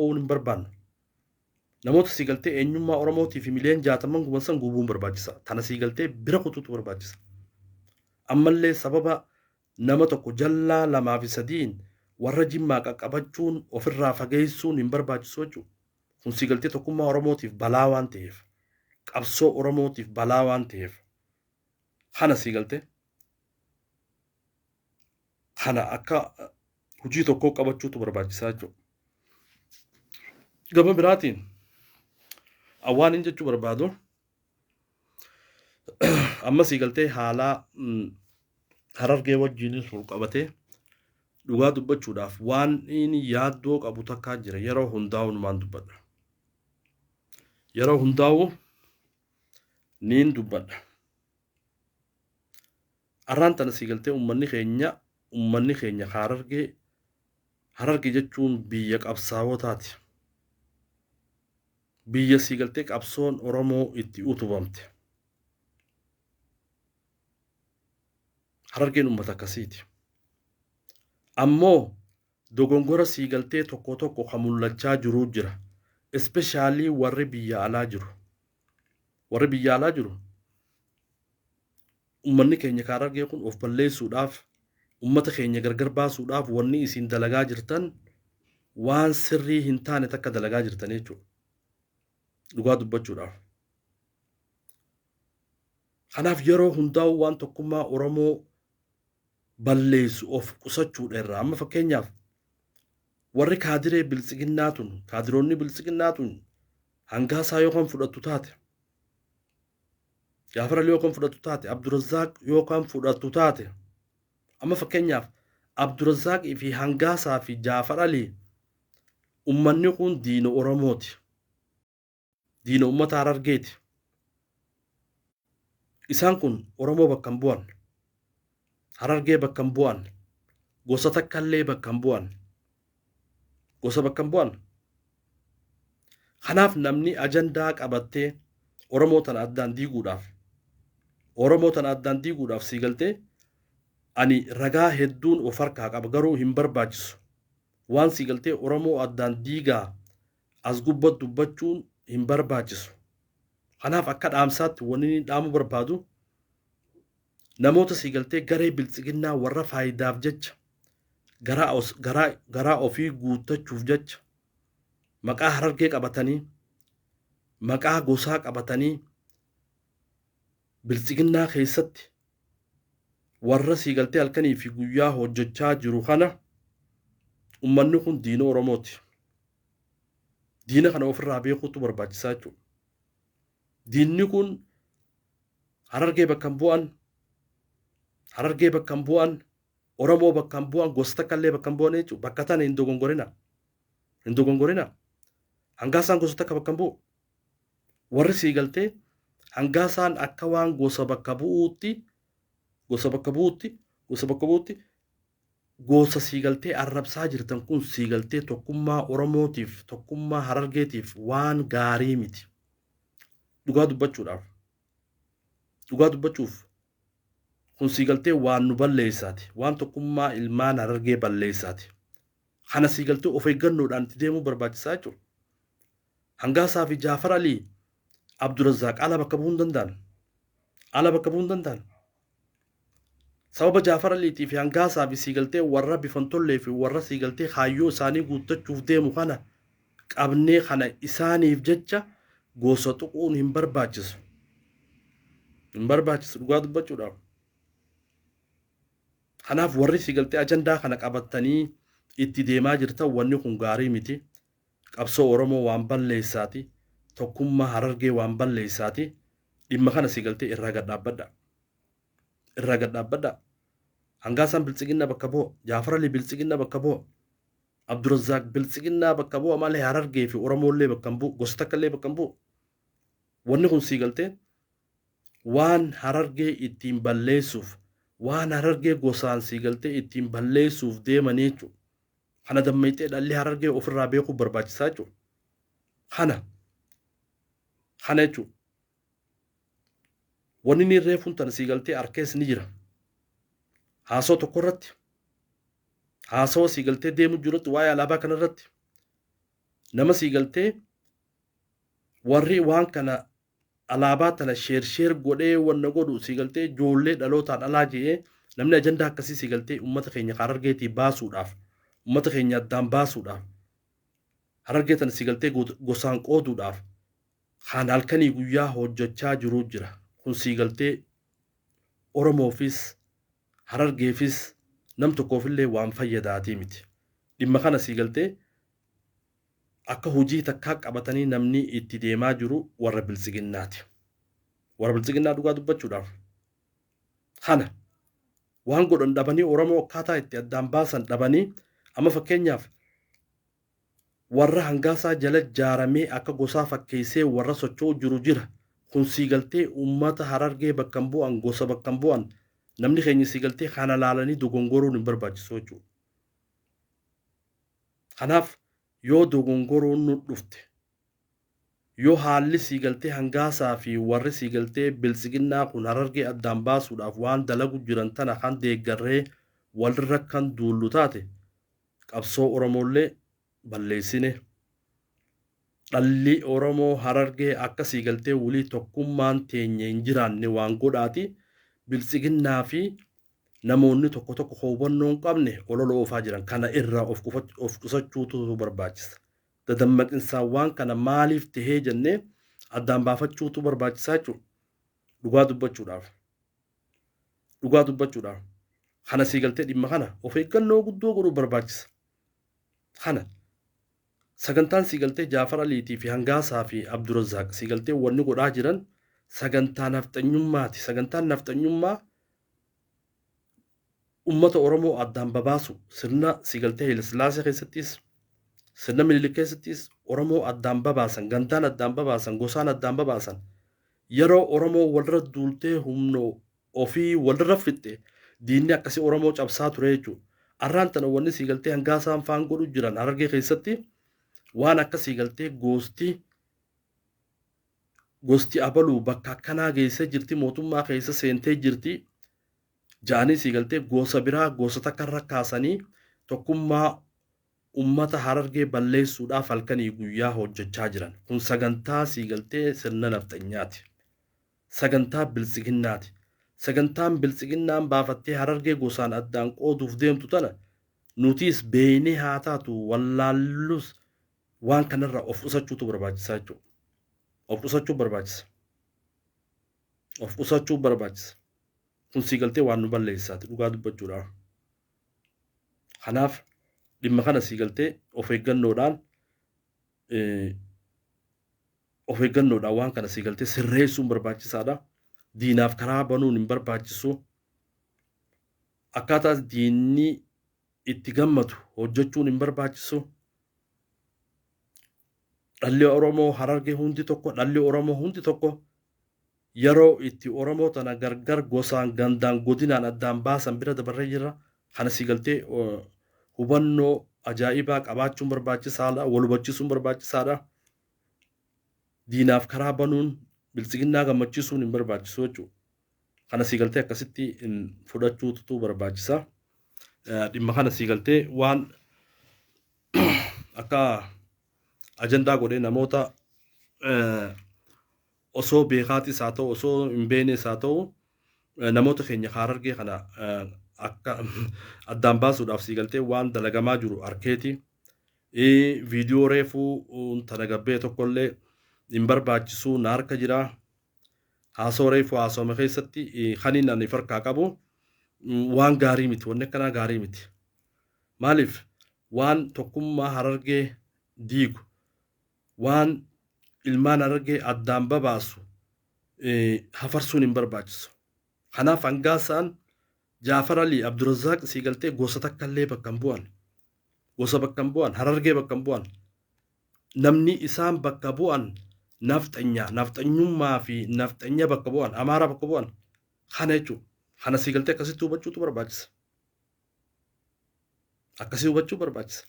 oowuun hin barbaannu. Namoota sii galtee eenyummaa Oromootii fi miliyoon 60n guban san gubuun barbaachisa. Tana sii galtee bira kutuutu barbaachisa. Ammallee sababa nama tokko jallaa lamaa fi sadiin warra Jimmaa qaqqabachuun ofirraa fageessuun hin barbaachisu jechuudha. Kun sii galtee tokkummaa Oromootiif balaa waan ta'eef, qabsoo Oromootiif balaa waan ta'eef, kana sii galtee kana akka hojii tokkoo qabachuutu barbaachisaa jechuudha. Gama biraatiin waan inni jechuu barbaadu amma sii galtee haalaa Harargee wajjiinis wal qabatee dhugaa dubbachuudhaaf waan inni yaaddoo qabu takkaa jira yeroo hundaa'u numaan dubbadha. Yeroo hundaa'u niin dubbadha. Arraan tana sii galtee ummanni keenya Harargee, Harargee jechuun biyya qabsaawotaati. Biyya sii galtee qabsoon Oromoo itti utubamte. Harargeen ummata akkasiiti. Ammoo dogongora sii galtee tokko tokko kan mul'achaa jiruu jira. Especially warri biyya alaa jiru. Warri biyya alaa jiru ummanni keenya kan Harargee kun of balleessuudhaaf, ummata keenya gargar baasuudhaaf wanni isin dalagaa jirtan waan sirrii hin taane takka dalagaa jirtan jechuudha. Dhugaa dubbachuudhaaf. Kanaaf yeroo hundaa'u waan tokkummaa Oromoo balleessu of qusachuudha irraa. Amma fakkeenyaaf warri kaadiree biltsiginnaa tun, kaadiroonni biltsiginnaa tun Hangaasaa yoo kan fudhattu taate, Jaafar Ali yoo kan fudhattu taate, Abdurazzaaq yoo kan fudhattu taate, amma fakkeenyaaf Abdurazzaaqii fi Hangaasaa fi Jaafar Ali ummanni kun diina Oromooti. Diina ummata Harargeeti. Isaan kun Oromoo bakka hin bu'an. Harargee bakka hin bu'an. Gosa takkallee bakka hin bu'an. Gosa bakka hin bu'an. Kanaaf namni ajandaa qabattee Oromoo tana addaan diiguudhaaf, Oromoo tana addaan diiguudhaaf sii galtee ani ragaa hedduun of harkaa qaba, garuu hin barbaachisu. Waan sii galtee Oromoo addaan diigaa as gubbat dubbachuun hin barbaachisu. Kanaaf akka dhaamsaatti wanni inni dhaamuu barbaadu namoota sii galtee garee biltsiginnaa warra faayidaaf jecha garaa ofii guuttachuuf jecha maqaa Harargee qabatanii, maqaa gosaa qabatanii biltsiginnaa keessatti warra sii galtee halkanii fi guyyaa hojjechaa jiru kana, ummanni kun diina Oromooti. Diina kana ofirraa beekuutu barbaachisaa jechuudha. Diinni kun Harargee bakka hin bu'an, Harargee bakka hin bu'an, Oromoo bakka hin bu'an, gosa takka illee bakka hin bu'an jechuudha. Bakka tana hin dogongorina. Hin dogongorina. Hangaasaan gosa takka bakka hin bu'u. Warri sii galtee Hangaasaan akka waan gosa bakka bu'uutti, gosa bakka bu'uutti, gosa bakka bu'uutti gosa sii galtee arrabsaa jirtan kun sii galtee tokkummaa Oromootiif, tokkummaa Harargeetiif waan gaarii miti. Dhugaa dubbachuudhaaf. Dhugaa dubbachuuf kun sii galtee waan nu balleessaati. Waan tokkummaa ilmaan Harargee balleessaati. Kana sii galtee of eeggannoodhaan itti deemuu barbaachisaa jechuudha. Hangaasaa fi Jaafar Alii Abdurazzaaq ala bakka bu'uu hin danda'an. Ala bakka bu'uu hin danda'an. Sababa Jaafar Aliitii fi Hangaasaa fi siigaltee warra bifantollee fi warra siigaltee kaayyoo isaanii guuttachuuf deemu kana qabnee kana isaaniif jecha gosa tuquun hin barbaachisu. Hin barbaachisu dhugaa dubbachuudhaaf. Kanaaf warri siigaltee ajandaa kana qabattanii itti deemaa jirtan wanni kun gaarii miti. Qabsoo Oromoo waan balleessaati. Tokkummaa Harargee waan balleessaati. Dhimma kana siigaltee irraa gad dhaabbadha. Irraa gad dhaabbadha. Hangaasaan biltsiginnaa bakka bu'a. Jaafar Ali biltsiginnaa bakka bu'a. Abdurazzaaq biltsiginnaa bakka bu'a malee Harargee fi Oromoollee bakka hin bu'u. Gosa takka illee bakka hin bu'u. Wanni kun siigaltee waan Harargee ittiin balleessuuf, waan Harargee gosaan siigaltee ittiin balleessuuf deemanii jechuudha. Kana dammaqxee dhalli Harargee ofirraa beekuu barbaachisaa jechuudha. Kana jechuudha. Wanni inni reefuun tana sii galtee arkees ni jira. Haasoo tokko irratti, haasawa sii galtee deemu jirutti waa'ee alaabaa kana irratti Nama sii galtee warri waan kana alaabaa tana share share godhee wanna godhu sii galtee ijoollee dhalootaan alaa je'ee namni ajandaa akkasii sii galtee ummata keenya Harargeetii baasuudhaaf, ummata keenya addaan baasuudhaaf, Harargee tana sii galtee gosaan qooduudhaaf kan halkanii guyyaa hojjechaa jiruu jira. Kun sii galtee Oromoofis Harargeefis nam tokkoofillee waan fayyadaatii miti. Dhimma kana sii galtee akka hojii takkaa qabatanii namni itti deemaa jiru warra Biltsiginnaati. Warra Biltsiginnaa dhugaa dubbachuudhaaf. Kana waan godhan dhabanii, Oromoo akkaataa itti addaan baasan dhabanii, amma fakkeenyaaf warra hangaasaa jala jaaramee akka gosaa fakkeessee warra socho'u jiru jira. Kun sii galtee uummata Harargee bakka hin bu'an, gosa bakka hin bu'an. Namni keenya sii galtee kana laalanii dogongoruun hin barbaachisu jechuudha. Kanaaf yoo dogongoruun nu dhufte, yoo haalli sii galtee hangaasaa fi warri sii galtee Biltsiginnaa kun Harargee addaan baasuudhaaf waan dalagu jiran tana kan deeggarree walirra kan duullu taate, qabsoo Oromoollee balleessine. Dhalli Oromoo Harargee akka sii galtee wulii tokkummaan teenya hin jiraanne waan godhaati. Biltsiginnaa fi namoonni tokko tokko hubannoo hin qabne olola oofaa jiran kana irraa of qusachuutu barbaachisa. Dadammaqinsaan waan kana maaliif tahee jennee addaan baafachuutu barbaachisaa jechuudha. Dhugaa dubbachuudhaaf. Dhugaa dubbachuudhaaf. Kana sii galtee dhimma kana of eeggannoo guddoo godhuu barbaachisa. Kana sagantaan sii galtee Jaafar Aliitii fi Hangaasaa fi Abdurazzaaq sii galtee wanni godhaa jiran sagantaa nafxanyummaati. Sagantaan nafxanyummaa ummata Oromoo addaan babaasu, sirna sii galtee Hayilasillaasee keessattis, sirna Minilik keessattis Oromoo addaan babaasan, gandaan addaan babaasan, gosaan addaan babaasan. Yeroo Oromoo walirra duultee humna ofii walirra fixxe, diinni akkasii Oromoo cabsaa ture jechuudha. Arraan tana wanni sii galtee hangaasaan faan godhu jiran Harargee keessatti waan akka sii galtee gosti abaluu bakka akkanaa geessee jirti, mootummaa keessa seentee jirti ja'anii sii galtee gosa biraa gosa takka irra kaasanii tokkummaa ummata Harargee balleessuudhaaf halkanii guyyaa hojjechaa jiran. Kun sagantaa sii galtee sirna nafxanyaati. Sagantaa Biltsiginnaati. Sagantaan Biltsiginnaan baafattee Harargee gosaan addaan qooduuf deemtu tana nutis beeynee haa taatu wallaallus, waan kanarraa of qusachuutu barbaachisaa jechuudha. Of qusachuu barbaachisa. Of qusachuu barbaachisa. Kun sii galtee waan nu balleessaati dhugaa dubbachuudhaaf. Kanaaf dhimma kana sii galtee of eeggannoodhaan waan kana sii galtee sirreessuun barbaachisaadha. Diinaaf karaa banuun hin barbaachisu. Akkaataa diinni itti gammadu hojjechuun hin barbaachisu. Dhalli Oromoo Harargee hundi tokko, dhalli Oromoo hundi tokko. Yeroo itti Oromoo tana gargar gosaan, gandaan, godinaan addaan baasan bira dabarree jirra. Kana sii galtee hubannoo ajaa'ibaa qabaachuun barbaachisaadha. Wal hubachiisuun barbaachisaadha. Diinaaf karaa banuun, Biltsiginnaa gammachiisuun hin barbaachisu jechuudha. Kana sii galtee akkasitti fudhachuutu barbaachisa. Dhimma kana sii galtee waan akka ajandaa godhee namoota osoo beekaatis haa ta'u, osoo hin beeknes haa ta'u, namoota keenya Harargee kana akka addaan baasuudhaaf sii galtee waan dalagamaa jiru arkeeti. Viidiyoo reefuu tana gabbee tokkollee hin barbaachisu, na harka jira. Haasoo reefuu haasawame keessatti kaniin ani farkaa qabu waan gaarii miti, wanni akkanaa gaarii miti. Maaliif? Waan tokkummaa Harargee diigu, waan ilmaan Harargee addaan babaasu hafarsuun hin barbaachisu. Kanaaf hangaasaan, Jaafar Ali, Abdurazzaaq sii galtee gosa takka illee bakka hin bu'an. Gosa bakka hin bu'an, Harargee bakka hin bu'an. Namni isaan bakka bu'an nafxanya, nafxanyummaa fi nafxanya bakka bu'an, Amaaraa bakka bu'an. Kana jechuudha. Kana sii galtee akkasitti hubachuutu barbaachisa. Akkasii hubachuu barbaachisa.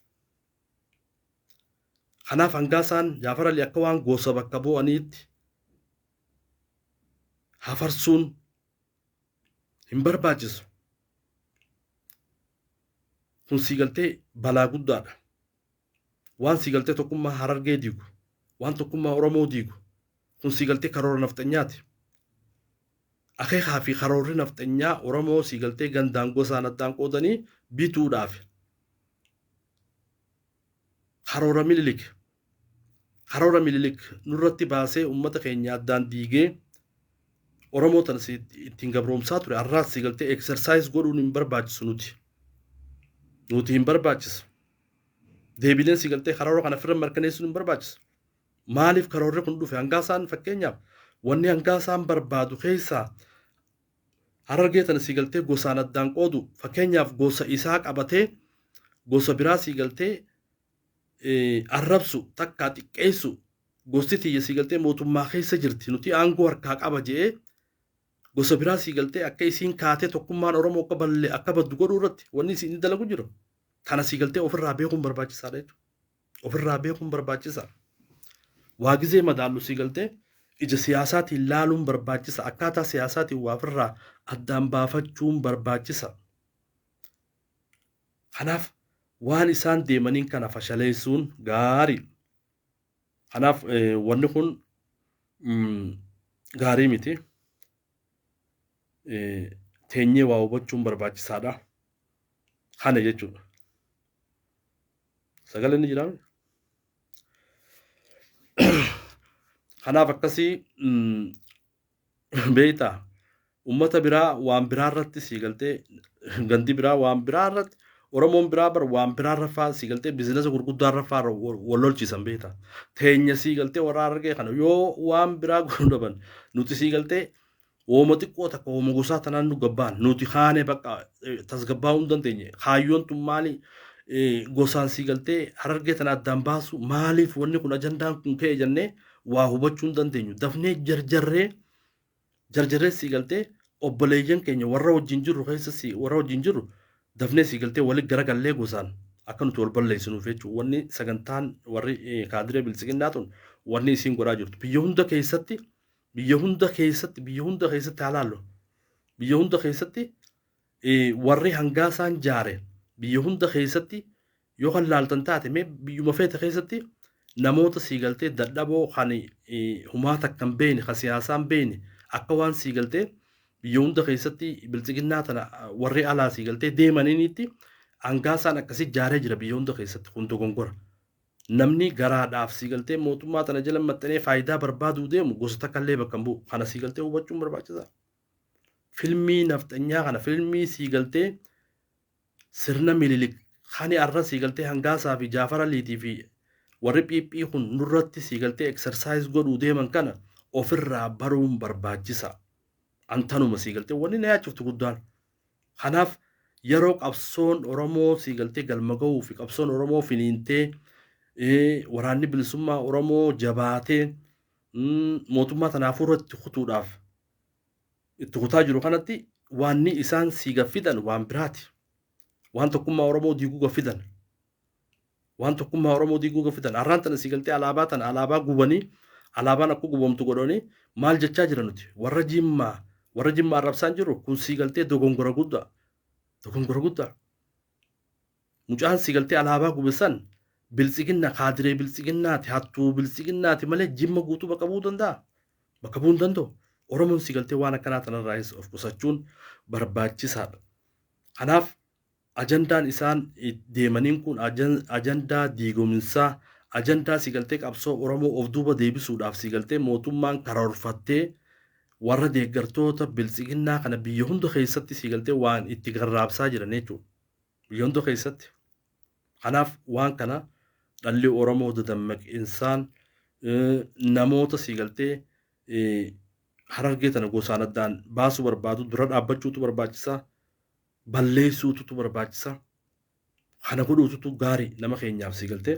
Kanaaf hangaasaan, Jaafar Ali akka waan gosa bakka bu'aniitti hafarsuun hin barbaachisu. Kun sii galtee balaa guddaadha. Waan sii galtee tokkummaa Harargee diigu, waan tokkummaa Oromoo diigu, kun sii galtee karoora nafxanyaati. Akeekaa fi karoorri nafxanyaa Oromoo sii galtee gandaan gosaan addaan qoodanii bituudhaaf. Karoora Minilik. Karoora Minilik nurratti baasee uummata keenya addaan diigee Oromoo tana ittiin gabroomsaa ture har'aas sii galtee exercise godhuun hin barbaachisu nuti. Nuti hin barbaachisu. Deebileen sii galtee karoora kana ofirra mirkaneessuun hin barbaachisu. Maaliif karoorri kun dhufe? Hangaasaan fakkeenyaaf wanni hangaasaan barbaadu keessaa Harargee tana sii galtee gosaan addaan qoodu, fakkeenyaaf gosa isaa qabatee gosa biraa sii galtee arrabsu takkaa xiqqeessu, gosti tiyya sii galtee mootummaa keessa jirti, nuti aangoo harkaa qaba je'ee gosa biraa sii galtee akka isiin kaatee tokkummaan Oromoo akka balle akka baddu godhuu irratti wanni isiin dalagu jiru. Kana sii galtee ofirraa beekuun barbaachisaadha jechuudha. Ofirraa beekuun barbaachisa. Waa gizee madaallu sii galtee ija siyaasaatiin laaluun barbaachisa. Akkaataa siyaasaatiin waa ofirraa addaan baafachuun barbaachisa. Kanaaf waan isaan deemaniin kana fashaleessuun gaarii. Kanaaf wanni kun gaarii miti. Teenyee waa hubachuun barbaachisaadha. Kana jechuudha. Sagaleen ni jiraa? Kanaaf akkasii beektaa, ummata biraa waan biraa irratti sii galtee, gandi biraa waan biraa irratti, Oromoon biraa bar waan biraa irra faa sii galtee bizinasa gurguddaa irra faa wal lolchiisan beektaa. Teenya sii galtee warra Harargee kana yoo waan biraa godhuu dhaban, nuti sii galtee wooma xiqqoo takka, wooma gosaa tanaan nu gabbaan, nuti kaanee bakka tasgabbaa'uu hin dandeenye. Kaayyoon tun maali? Gosaan sii galtee Harargee tana addaan baasu maaliif wanni kun ajandaan kun ka'e jennee waa hubachuu hin dandeenyu. Dafnee jarjarree jarjarree sii galtee obboleeyyan keenya warra wajjin jirru keessa si warra wajjin jirru dafnee sii galtee walitti garagallee gosaan akka nuti wal balleessinuuf jechuudha. Wanni sagantaan warri kaadiree biltsiginnaa tun wanni isiin godhaa jirtu biyya hunda keessatti, biyya hunda keessatti, biyya hunda keessatti haa laallu. Biyya hunda keessatti warri hangaasaan jaare, biyya hunda keessatti yoo kan laaltan taate, mee biyyuma feete keessatti namoota sii galtee dadhaboo kan humaa takka hin beekne, kan siyaasaa hin beekne, akka waan sii galtee biyya hunda keessatti biltsiginnaa tana warri alaa sii galtee deemaniinitti hangaasaan akkasii jaaree jira biyya hunda keessatti. Kun dogongora. Namni garaadhaaf sii galtee mootummaa tana jala maxxanee faayidaa barbaaduu deemu gosa takka illee bakka hin bu'u. Kana sii galtee hubachuun barbaachisaa. Filmii nafxanyaa kana, filmii sii galtee sirna Minilik kani arra sii galtee Hangaasaa fi Jaafar Aliitii fi warri PP kun nurratti sii galtee exercise godhuu deeman kana ofirraa baruun barbaachisa. Antanuma sii galtee wanni na yaachiftu guddaan. Kanaaf yeroo qabsoon Oromoo sii galtee galma ga'uu fi qabsoon Oromoo finiintee, waraanni bilisummaa Oromoo jabaatee mootummaa tanaafuu irratti kutuudhaaf itti kutaa jiru kanatti, waanni isaan sii gaffidan waan biraati. Waan tokkummaa Oromoo diiguu gaffidan. Waan tokkummaa Oromoo diiguu gaffidan. Har'aan tana sii galtee alaabaa tana alaabaa gubanii, alaabaan akka gubamtu godhanii maal jechaa jira nuti? Warra Jimmaa, warra Jimmaa arrabsaan jiru kun sii galtee dogongora guddaa. Dogongora guddaa. Mucaan sii galtee alaabaa gube san biltsiginna kaadiree biltsiginnaati, hattuu biltsiginnaati malee Jimma guutuu bakka bu'uu danda'a? Bakka bu'uu hin danda'u. Oromoon sii galtee waan akkanaa tanarraayis of qusachuun barbaachisaadha. Kanaaf ajandaan isaan deemaniin kun ajandaa diigominsaa, ajandaa sii galtee qabsoo Oromoo of duuba deebisuudhaaf sii galtee mootummaan karoorfattee warra deeggartoota biltsiginnaa kana biyya hunda keessatti sii galtee waan itti garraabsaa jiran jechuudha. Biyya hunda keessatti. Kanaaf waan kana dhalli Oromoo dadammaqinsaan namoota sii galtee Harargee tana gosaan addaan baasuu barbaadu dura dhaabbachuutu barbaachisa. Balleessuututu barbaachisa. Kana godhuututu gaarii nama keenyaaf sii galtee.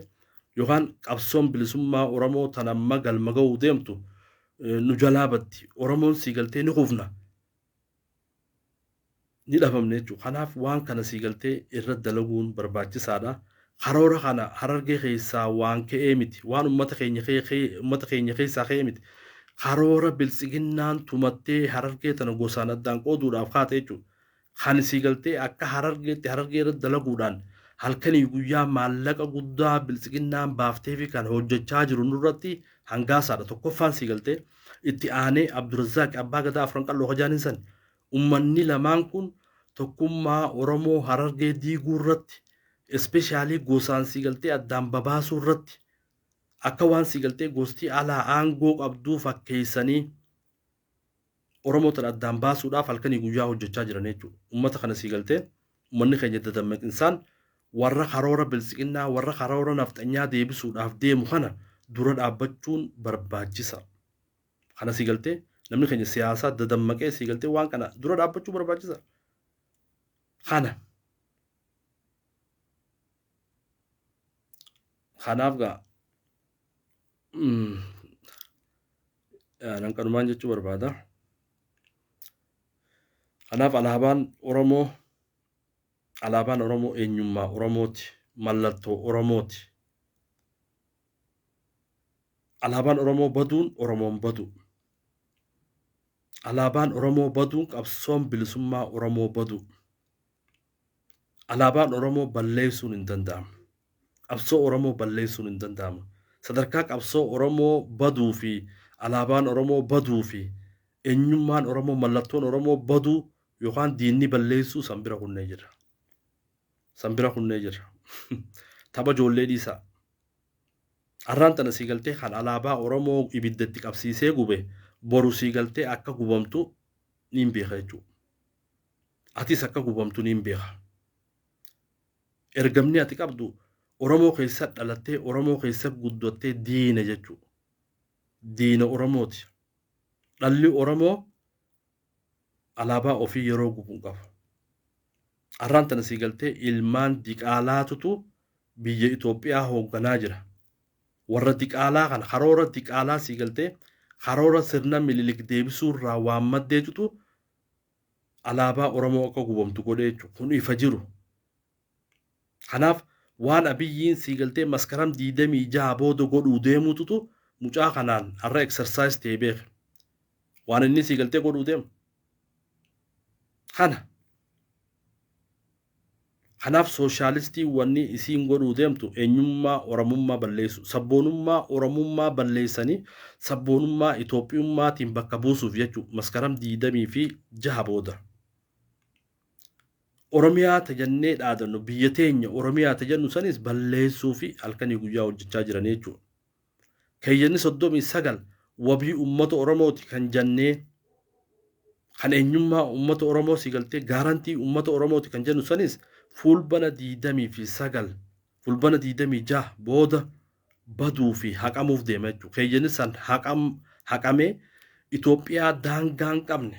Yookaan qabsoon bilisummaa Oromoo tan amma galma ga'uu deemtu nu jalaa baddi. Oromoon sii galtee ni kufna. Ni dhabamne jechuudha. Kanaaf waan kana sii galtee irra dalaguun barbaachisaadha. Karoora kana Harargee keessaa waan ka'ee miti. Waan uummata keenya uummata keenya keessaa ka'ee miti. Karoora biltsiginnaan tumattee Harargee tana gosaan addaan qooduudhaaf kaate jechuudha. Kan sii galtee akka Harargeetti Harargee irra dalaguudhaan Halkanii guyyaa maallaqa guddaa biltsiginnaan baaftee fi kan hojjechaa jiru nurratti hangaasaadha. Tokkoffaan sii galtee itti aanee Abdurrazzaaq Abbaa Gadaa Afran Qalloo Hojaanin san ummanni lamaan kun tokkummaa Oromoo Harargee diiguu irratti, especially gosaan sii galtee addaan babaasuu irratti, akka waan sii galtee gosti alaa aangoo qabduu fakkeessanii Oromoo tan addaan baasuudhaaf halkanii guyyaa hojjechaa jiran jechuudha. Ummata kana sii galtee ummanni keenya dadammaqinsaan warra karoora biltsiginnaa, warra karoora nafxanyaa deebisuudhaaf deemu kana dura dhaabbachuun barbaachisa. Kana sii galtee namni keenya siyaasaa dadammaqee sii galtee waan kana dura dhaabbachuu barbaachisa. Kana. Kanaaf gaa nan kanumaan jechuu barbaada. Kanaaf alaabaan Oromoo eenyummaa Oromooti, mallattoo Oromooti. Alaabaan Oromoo baduun Oromoon badu. Alaabaan Oromoo baduun qabsoon bilisummaa Oromoo badu. Alaabaan Oromoo balleessuun hin danda'amu. Qabsoo Oromoo balleessuun hin danda'amu. Sadarkaa qabsoo Oromoo baduu fi alaabaan Oromoo baduu fi eenyummaan Oromoo, mallattoon Oromoo baduu yookaan diinni balleessuu san bira kunnee jira. San bira kunnee jira. Tapha ijoollee dhiisaa. Har'aan tana sii galtee kan alaabaa Oromoo ibiddatti qabsiisee gube boru sii galtee akka gubamtu niin beeka jechuudha. Atis akka gubamtu niin beeka. Ergamni ati qabdu Oromoo keessa dhalattee, Oromoo keessa guddattee diina jechuudha. Diina Oromooti. Dhalli Oromoo alaabaa ofii yeroo gubu hin qabu. Har'aan tana sii galtee ilmaan diqaalaatutu biyya Itoophiyaa hoogganaa jira. Warra diqaalaa kana karoora diqaalaa sii galtee karoora sirna Minilik deebisuu irraa waan maddeetutu alaabaa Oromoo akka gubamtu godhee jechuudha. Kun ifa jiru. Kanaaf waan Abiyyiin sii galtee Maskaram 26 booda godhuu deemuututu mucaa kanaan har'a exercise ta'ee beeke. Waan inni sii galtee godhuu deemu. Kana. Kanaaf sooshaalistii wanni isiin godhuu deemtu eenyummaa Oromummaa balleessu. Sabboonummaa Oromummaa balleessanii sabboonummaa Itoophiyummaatiin bakka buusuuf jechuudha. Maskaram 26 booda. Oromiyaa tajannee dhaadannu, biyya teenya Oromiyaa tajannu sanis balleessuu fi halkanii guyyaa hojjechaa jiran jechuudha. Keeyyanni 39 wabii uummata Oromooti kan jannee, kan eenyummaa uummata Oromoo si galtee guarantee uummata Oromooti kan jennu sanis Fulbana 29, Fulbana 26 booda baduu fi haqamuuf deema jechuudha. Keeyyanni san haqamee Itoophiyaa daangaa hin qabne,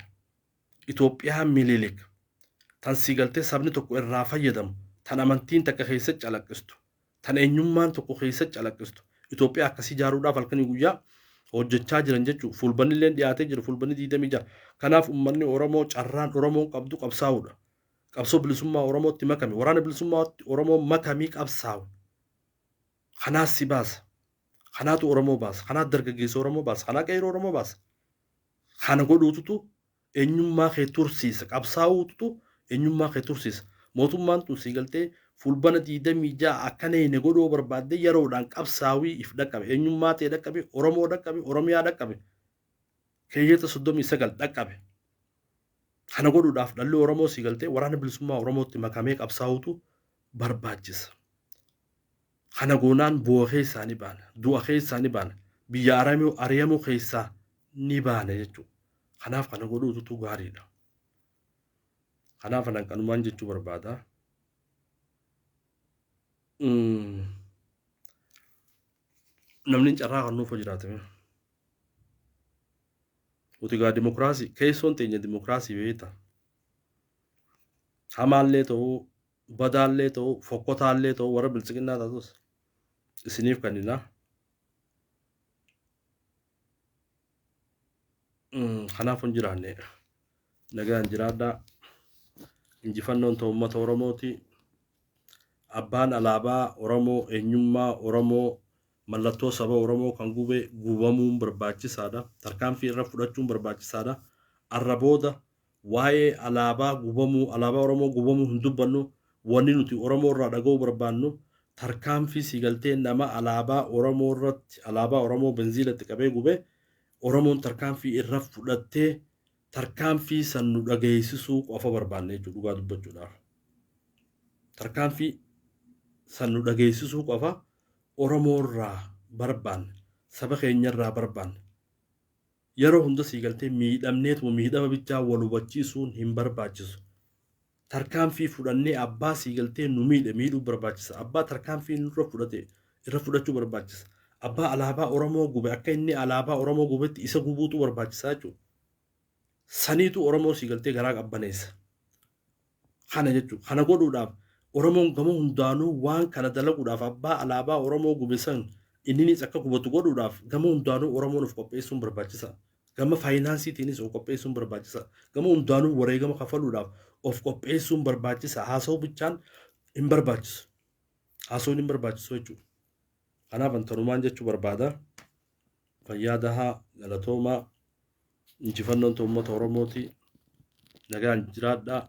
Itoophiyaa Minilik tan si galtee sabni tokko irraa fayyadamu, tan amantiin takka keessa calaqqistu, tan eenyummaan tokko keessa calaqqistu Itoophiyaa akkasii ijaaruudhaaf halkanii guyyaa hojjechaa jiran jechuudha. Fulbanni illee dhiyaatee jira, Fulbanni 26. Kanaaf uummanni Oromoo carraan Oromoon qabdu qabsaa'uudha. Qabsoo bilisummaa Oromootti makame, waraana bilisummaa Oromoo makamii qabsaa'u. Kanaas si baasa. Kanaatu Oromoo baasa. Kanaatu dargaggeessa Oromoo baasa. Kanaa qeerroo Oromoo baasa. Kana godhuututu eenyummaa kee tursiisa. Qabsaa'uututu eenyummaa kee tursiisa. Mootummaan tun sii galtee Fulbana 26 akkana hin godhuu barbaadde yeroodhaan qabsaawii if dhaqqabe. Eenyummaa ta'e dhaqqabe, Oromoo dhaqqabe, Oromiyaa dhaqqabe. Keeyyata 39 dhaqqabe. Kana godhuudhaaf dhalli Oromoo sii galtee waraana bilisummaa Oromootti makamee qabsaa'uutu barbaachisa. Kana goonaan bu'a keessaa ni baana. Du'a keessaa ni baana. Biyya ari'amuu keessaa ni baana jechuudha. Kanaaf kana godhuutu gaariidha. Kanaaf anan kanumaan jechuu barbaada. Namni carraa kan nuuf jiraate. Nuti gaa dimokiraasii keessoon teenya dimokiraasii beekta. Hamaallee ta'uu, badaallee ta'uu, fokkotaallee ta'uu, warra biltsiginnaa taatus isiniif kennina. Kanaaf hin jiraanne nagaan jiraadhaa. Injifannoon ta'u uummata Oromooti. Abbaan alaabaa Oromoo, eenyummaa Oromoo, mallattoo saba Oromoo kan gube gubamuun barbaachisaadha. Tarkaanfii irra fudhachuun barbaachisaadha. Arra booda waa'ee alaabaa gubamuu, alaabaa Oromoo gubamuu hin dubbannu. Wanni nuti Oromoo irraa dhaga'uu barbaannu tarkaanfii sii galtee nama alaabaa Oromoo irratti alaabaa Oromoo benziilatti qabee gube Oromoon tarkaanfii irra fudhattee tarkaanfii san nu dhageessisuu qofa barbaanne jechuudha dhugaa dubbachuudhaaf. Tarkaanfii san nu dhageessisuu qofa Oromoo irraa barbaanne, saba keenya irraa barbaanne. Yeroo hunda sii galtee miidhamneetuma miidhama bichaa wal hubachiisuun hin barbaachisu. Tarkaanfii fudhannee abbaa sii galtee nu miidhe miidhuu barbaachisa. Abbaa tarkaanfii nurra fudhate irra fudhachuu barbaachisa. Abbaa alaabaa Oromoo gube akka inni alaabaa Oromoo gubetti isa gubuutu barbaachisa jechuudha. Saniitu Oromoo sii galtee garaa qabbaneessa. Kana jechuudha. Kana godhuudhaaf Oromoon gama hundaanuu waan kana dalaguudhaaf abbaa alaabaa Oromoo gube san inninis akka gubatu godhuudhaaf gama hundaanuu Oromoon of qopheessuun barbaachisa. Gama faayinaansiitiinis of qopheessuun barbaachisa. Gama hundaanuu wareegama kafaluudhaaf of qopheessuun barbaachisa. Haasa'uu bichaan hin barbaachisu. Haasa'uun hin barbaachisu jechuudha. Kanaaf antanumaan jechuu barbaada. Fayyaa dahaa, galatoomaa, injifannoon uummata Oromooti. Nagaan jiraadhaa.